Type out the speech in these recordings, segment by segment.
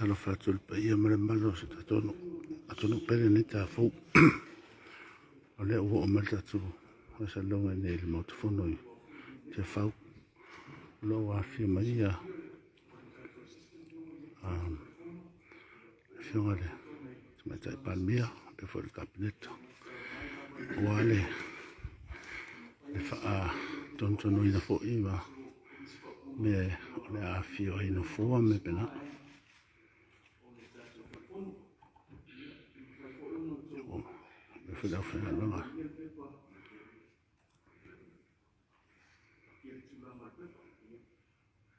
Faatalofa atu i le paia ma le mamalu o si o tatou atunuu pele i lenei taeao fou. O lea ua oo mai le tatou faasalalauga i inei i le Maota Fono i Tiafau. O lo o afifio mai ia le Afioga i le Tamaitai Palemia faapea foi le Kapeneta aua le faatonutonuina foi ma mea o le a afifio ai nofoa ma mea faapena. Faapea foi le aufaigaluega.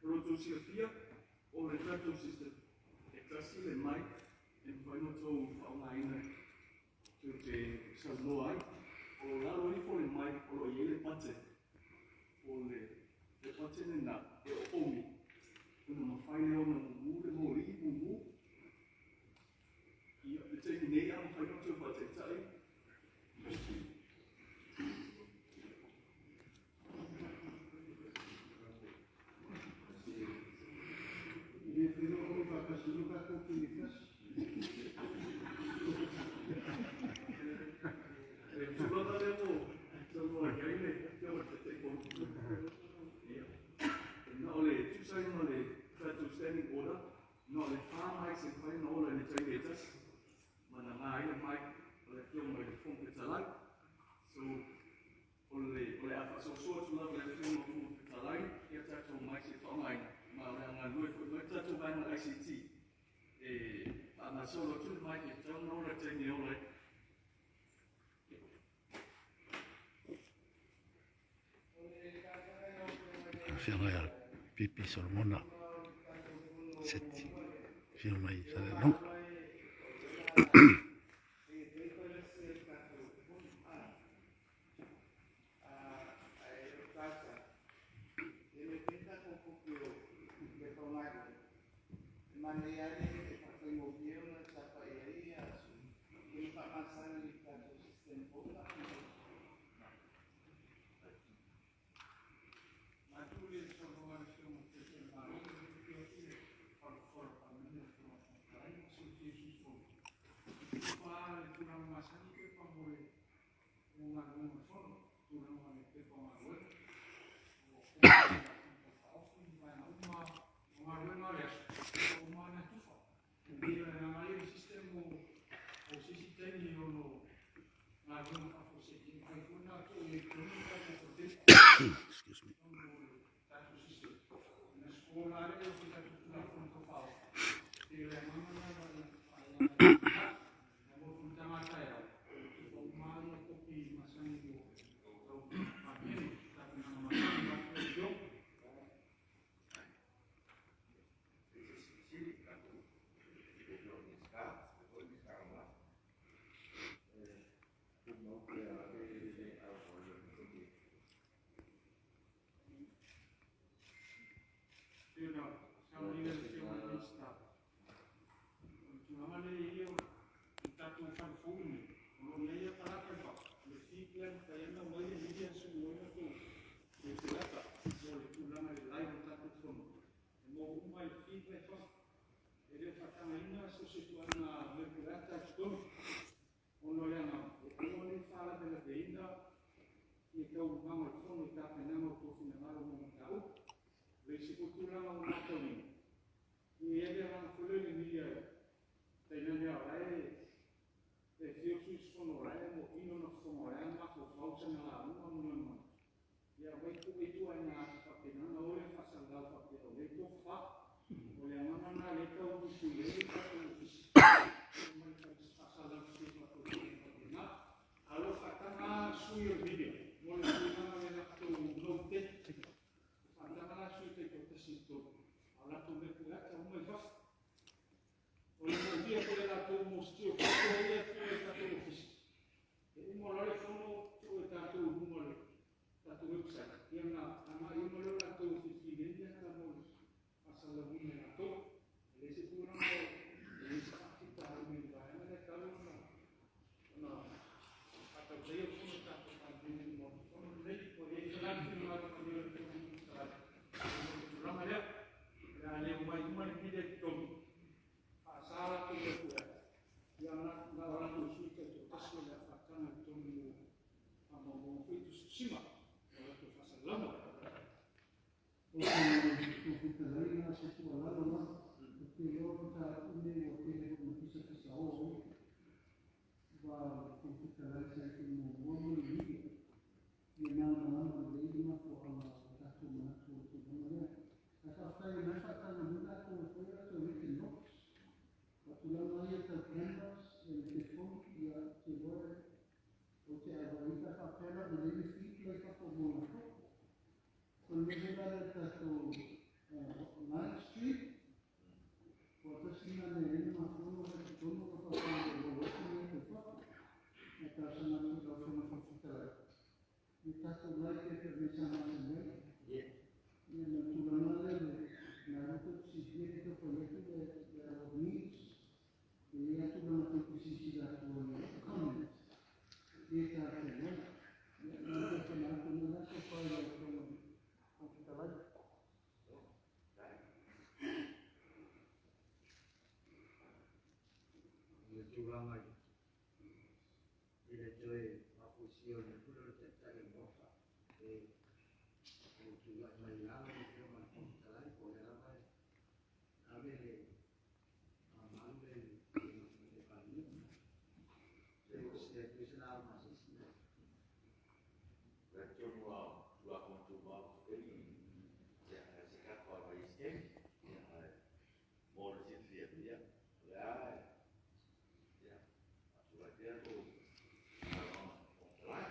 O lo outou silafia, o le tatou system, e tasi le mic e mafai ona outou faaaogaina tou te saunoa ai. O lo o lalo ifo le mic o lo o i ai le button. O le button lena e oomi ona mafai lea ona mumu le moli mumu. Ia, le taimi nei a mafai ona outou faataitai. O le a faasoasoa atu lava i le Afioga i le Fofoga Fetalai ia tatou mics e faaaogaina, ma o le a galulue foi mai le tatou vaega ICT e faagasolo atu le mic e tatau ona ola i le taimi e ola ai. Afioga ia Pipi Solomona Seti, afio mai Salelologa. Excuse me. va o le Fofoga Fetalai sa i taimi muamua ma le media. Ia malamalama lelei le mafuaaga o tatou manatu i le tulaga lea. Ae faafetai o lena e faataga mai latou e fai a latou written notes. A o tulaga lava ia tau cameras ia ma telefoni, ia ou te iloa ou te vaavaai pe a faapea la ua lelei le feed la i fafo mo latou. O le mea foi la lea o le tatou live stream, aua tasi lena mea e ala ai ona mafua ona omai i totonu ona faapea e maua atu mea tau fafo. Ae talosaga atu i lau Afioga i le Fofoga Fetalai, ia tatou live pea pei o mea sa masani ai. Ia ma le tulaga lea o le lena tou te silafia e le tau fai atu le our needs, e i ai lava tulaga tou te silasila atu ai i comment e talafeagai. Ia, o le talosaga atu lena tofa i lau Afioga i le Fofoga Fetalai. O le tulaga i le toe faafoisia o le pule o le Taitai o le Maota, e ua tulai mai lava lau Afioga i le Fofoga Fetalai, po o lea lava e ave le mamalu lea i le Afioga i le Palemia. Se se lauga a se isi. Talitonu lava o Tulafono Tumau ia, ae se tatou ava i isi taimi. Ia, ae mo le silafia, ia, o lea lava e, ia, faatulai pea tou saunoaga Fofoga Fetalai.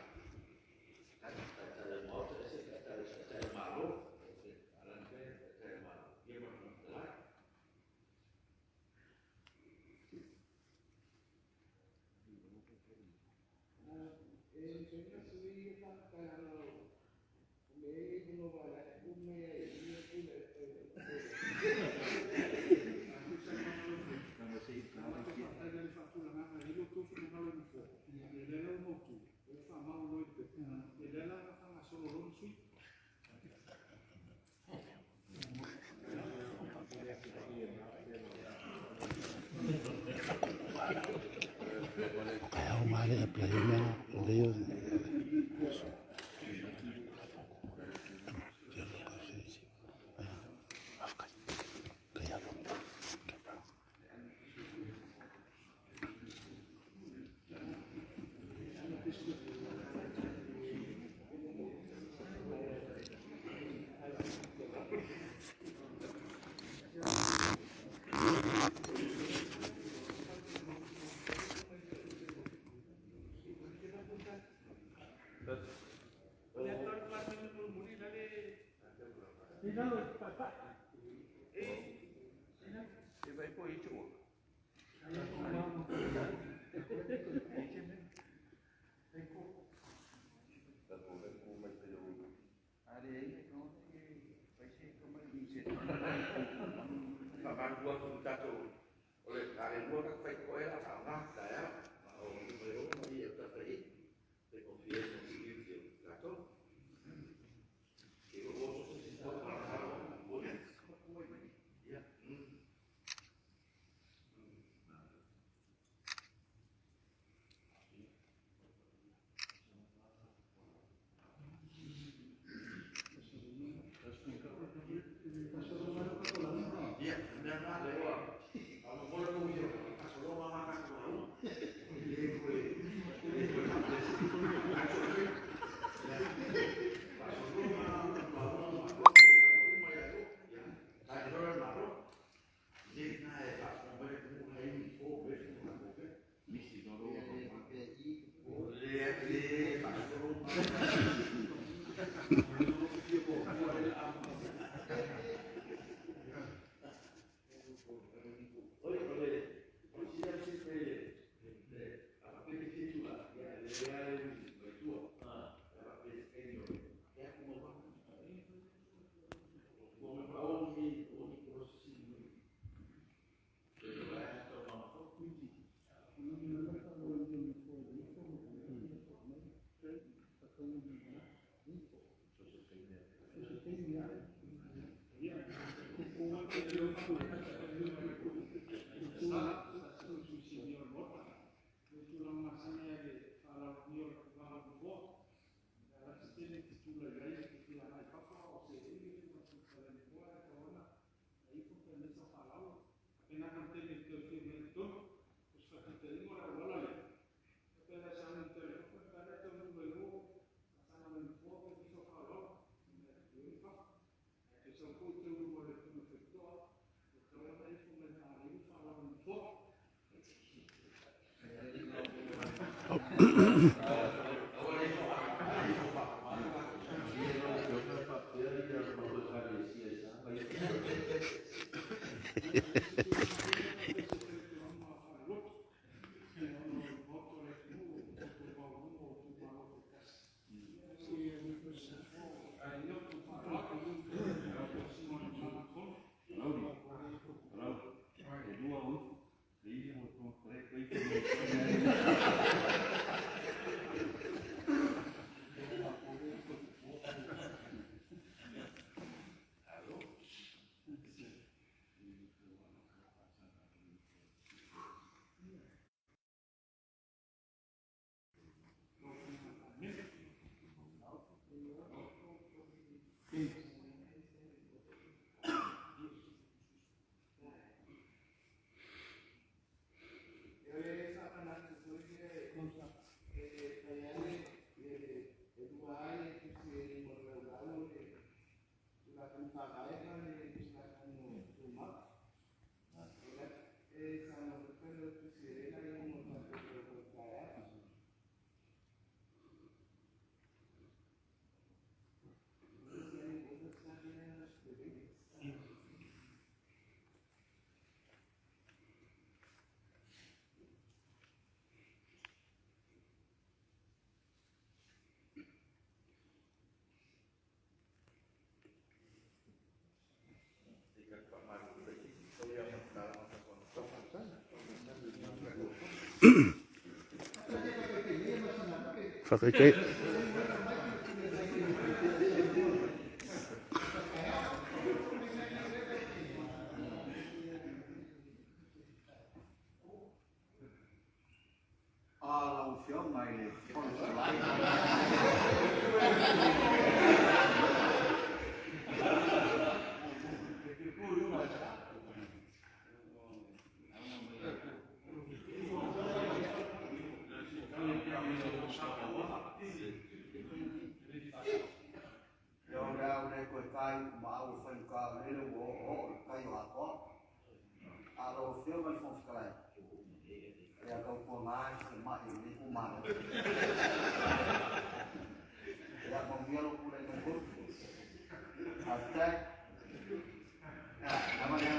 Taitai o le Maota e ese le Taitai o le Malo. E alani pea le Taitai o le Malo, ia ma le Fofoga Fetalai. E mafai ona sui le faamatalaga o mea ia i luga aua o la e tuu mai lava i i le pule. Faafetai i le faatulagaga e i ai lo outou finagalo i le Nofoa, ia o lea la ua mautu, o lea ua faamau loa i le pepa, ia lea la na faagasolo loa ma sui. O ka aoga le apply ai mea na lelei o Faamalulu atu i le tatou, o le a le lua ona fai to'e la faaaoga taeao, ma o mai o ma ia tafai faigofie ai mo security o tatou. E o so se si o ma ia. Ia, mea na le ua a mo mo lo ia a so lo ma ma ka ko le ko le ko ka so le ia pa so lo ma ma ma ma ko ma ia ia ta e lo ma lo le na e fa ko mo le ko na i ko be ko na ko be Nisi no E le faapea i le le fa so lo ma Oi, o le o si a si pe le a pe pe fi tu la ya le ya le mai tua a a pe pe ni o ya ko mo ko me pa o mi o mi ko si mi le lo ya to ma ko Le tulaga masani ai le faalalomia o le tulaga o le Nofoa. Ae se tele e te tulai ai e te fia agai i fafo a o seleni le Fofoga Fetalai Nofoa e tatau ona ifo pe aumai sau faalao. Faapena ka le tele e te toe afio mai i totonu. O se faataitaiga o le auala lea, Faataitai. Lau Afioga i le Fofoga Fetalai. Ia o le a o le toe tai ma au whanuka o lele ua o o le tai o atoa. A lau Afioga i le Fofoga Fetalai, ia tau ngai se mai le kumalo. Ia manuia lou tulai mai foi. Faafetai. Ia, lava lea.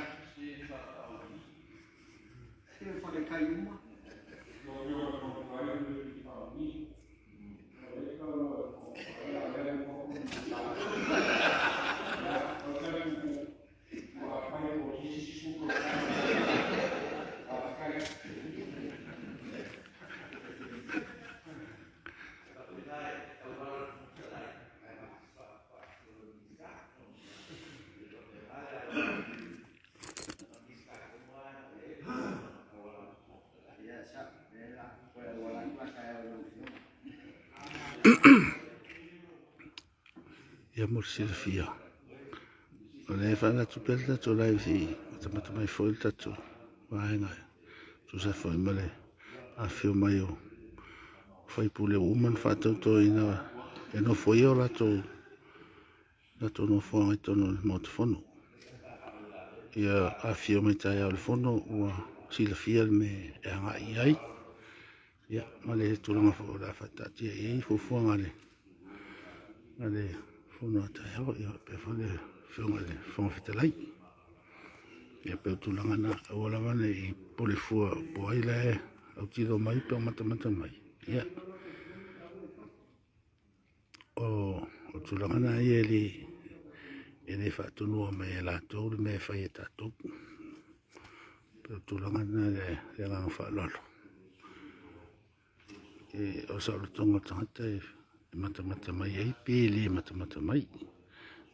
Ia wharekai uma. Ia sa, le la, koe ua la la kai o lau afioga. Ia mo le silafia. O lea e faamanatu pea le tatou live se i matamata mai foi le tatou vaega e tusa ai foi ma le afifio mai o faipule ua uma ona faatautoina e nofoia o latou nofoaga i totonu o le Maota Fono. Ia afifio mai taeao i le Fono ua silafia le mea e agai i ai. Ia, ma le tulaga foi o le a faataatia i ai fuafuaga a le Fono a taeao, ia faapea foi le Afioga i le Fofoga Fetalai. Ia pei o tulaga na, aua lava ne i pule fua po o ai la e autilo mai pe o matamata mai. Ia, o tulaga na ia e le faatonua mai e latou le mea e fai e tatou. Pei o tulaga na le agaga faaaloalo. E, o le saolotoga o le tagata e matamata mai ai pe le matamata mai.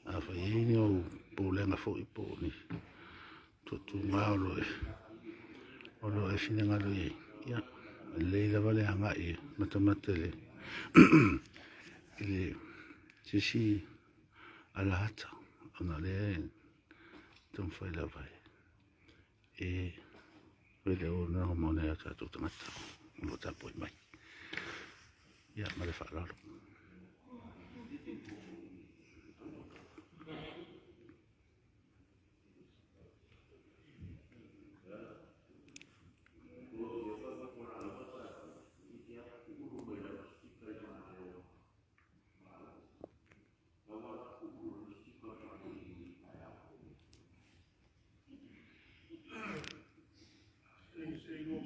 A fai ai ni ou popolega foi po o ni tuatuga o lo o e finagalo i ai, ia, e lelei lava le agai e matamata i le i le se isi alahata, ona o lea e taumafai lava e fai le auaunaga mo nai o tatou tagata o lo o tapuai mai. Ia, ma le faaaloalo.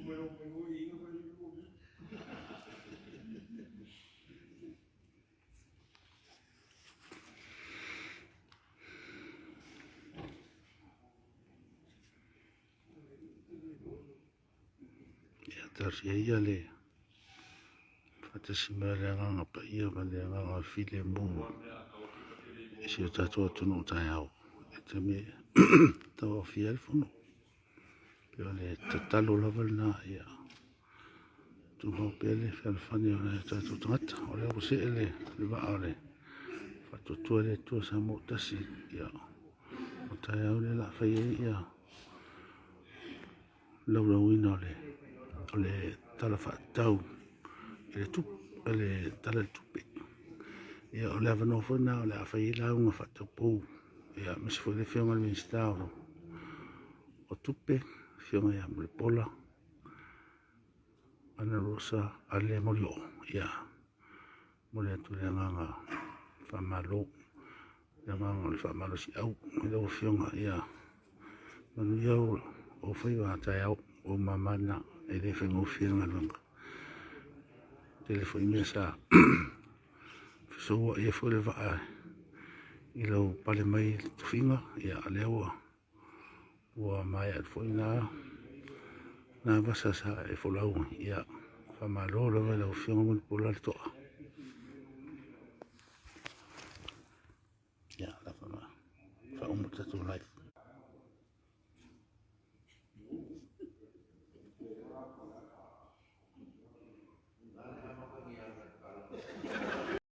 Ia talosia ia le faatasi mai o le Agaga Paia ma le Agaga o le Filemu i si o tatou atunuu taeao i le taimi e tauaofia ai le Fono. Pei o le tatalo lava lena ia tumau pea le fealofani o nai o tatou tagata. O lea ua see le vaa o le Faatuatua i le Atua Samoa ua Tasi, ia o taeao lea o le a fai ai ia laulauina o le Tala Faatatau i le Tupe, le Tala o le Tupe. Ia o le avanoa foi lena o le a fai ai lauga faataupou, ia aemaise foi le Afioga i le Minisita o Tupe, le Afioga ia Mulipola Anarosa Ale Molioo. Ia momoli atu le agaga faamalo, le agaga o le faamalosiau i lau Afioga. Ia manuia ou faiva taeao, o ou mama na, e le faigofie le galuega. E tele foi mea sa fesouai ai foi le vaa i lou pale mai i tofiga, ia o lea ua maea atu foi na vasa sa e folau ai. Ia faamalo lava i lau Afioga Mulipola le toa. Ia, faauma le tatou live.